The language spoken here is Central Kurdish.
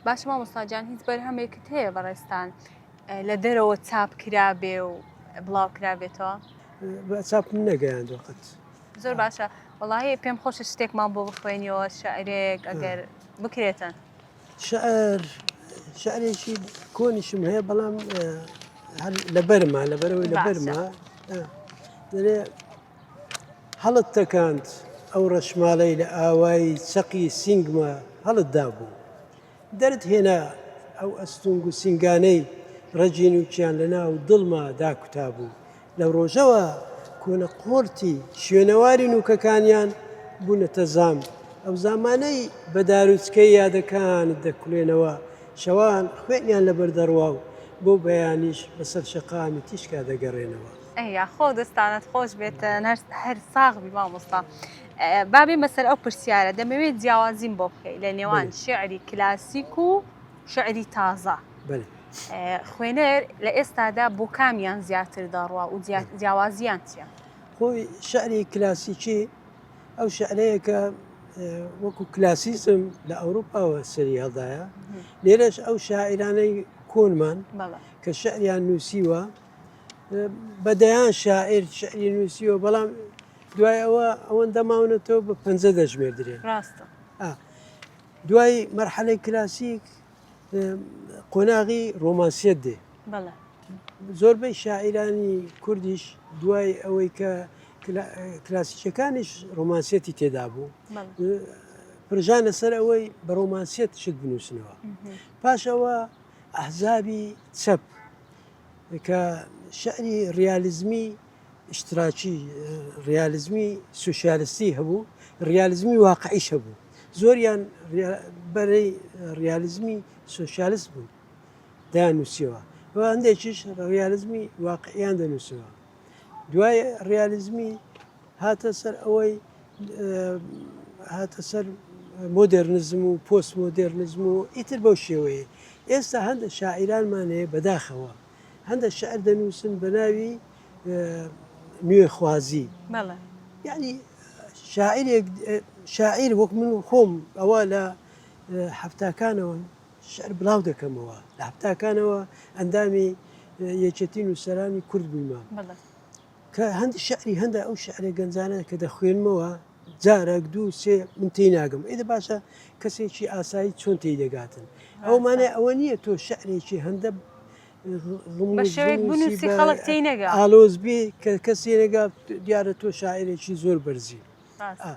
باشە مامۆستا جان هیچ بەرهەمێکت هەیە بەڕێزتان لە دەرەوە چاپ کرابێ و بڵاو کرابێتەوە؟ بە چاپم نەگەیاندوە قەت. زۆر باشە وەڵاهی پێم خۆشە شتێکمان بۆ بخوێنیەوە شعرێک ئەگەر بکرێتن. شعر شعرێکی کۆنیشم هەیە بەڵام هەر لەبەرما لەبەرەوەی لەبەرما دەێ هەڵت تەکاند ئەو ڕەشماڵەی لە ئاوایی چەقی سینگما هەڵت دابوو. دەرت هێنا ئەو ئەستوونگ و سینگانەی ڕەگی نووکیان لە ناو دڵما داکوتابوو. لەو ڕۆژەوە کۆنە قۆرتی شوێنەواری نووکەکانیان بوونەتە زام. ئەو زامانەی بە داروچکەی یادەکانت دەکوڵێنەوە، شەوان خوێنیان لەبەر دەڕوا و بۆ بەیانیش بەسەر شەقامی تیشکا دەگەڕێنەوە. ئەی یاخۆ دەستانت خۆش بێتن هەر ساغ بی مامۆستا. با بێمە سەر ئەو پرسیارە دەمەوێت جیاوازیم بۆ بکەی لە نێوان شعری کلاسیک و شعری تازە. خوێنەر لە ئێستادا بۆ کامیان زیاتر دەڕوا و جیاوازیان چییە؟ خۆی شعری کلاسیکی ئەو شعرەیە کە وەکو کلاسیزم لە ئەوروپاوە سەری هەڵدایە لێرەش ئەو شاعیرانەی کۆنمان کە شعریان نووسیوە بە دەیان شاعیر شعری نووسیوە بەڵام دوای ئەوە ئەوەندە ماونەتەوە بە پەنجە دەژمێردرێن ڕاستە دوای مەرحەلەی کلاسیک قۆناغی ڕۆمانسیەت دێ زۆربەی شاعیرانی کوردیش دوای ئەوەی کە کلاسیکەکانیش ڕۆمانسیەتی تێدا بوو پرژانە سەر ئەوەی بە ڕۆمانسیەت شت بنووسنەوە پاشەوە ئەحزابی چەپ کە شعری ڕیالیزمی ئیشتراکی، ڕیالیزمی سوسیالیستی هەبوو، ڕیالیزمی واقعیش هەبوو. زۆریان بەرەی ڕیالیزمی سوسیالیست بوون دەیان نووسیەوە و هەندێکیش ڕیالیزمی واقعیان دەنووسەوە. دوای ڕیالیزمی هاتە سەر ئەوەی هاتە سەر مۆدێرنزم و پۆست مۆدێرنزم و ئیتر بەو شێوەیە ئێستا هەندە شاعیرانمان هەیە بەداخەوە هەندە شعر دەنووسن بە ناوی نوێخوازی یعنی شاعرێک شاعیر وەک من خۆم ئەوە لە هەفتاکانەوە شعر بڵاو دەکەمەوە لە هەفتاکانەوە ئەندامی یەکێتی نووسەرانی کورد بوویمە کە هەندی شعری هەندە ئەو شعرە گەنجانە کە دەخوێنمەوە جارێک دوو سێ من تێی ناگەم ئیدە باشە کەسێکی ئاسایی چۆن تێی دەگاتن ئەو مانای ئەوە نییە تۆ شعرێکی هەندە بە شێوەیەک بنووسی خەڵک تێی نەگا ئالۆز بێ کە کەسێ نەگا دیارە تۆ شاعرێکی زۆر بەرزی. ڕاستە.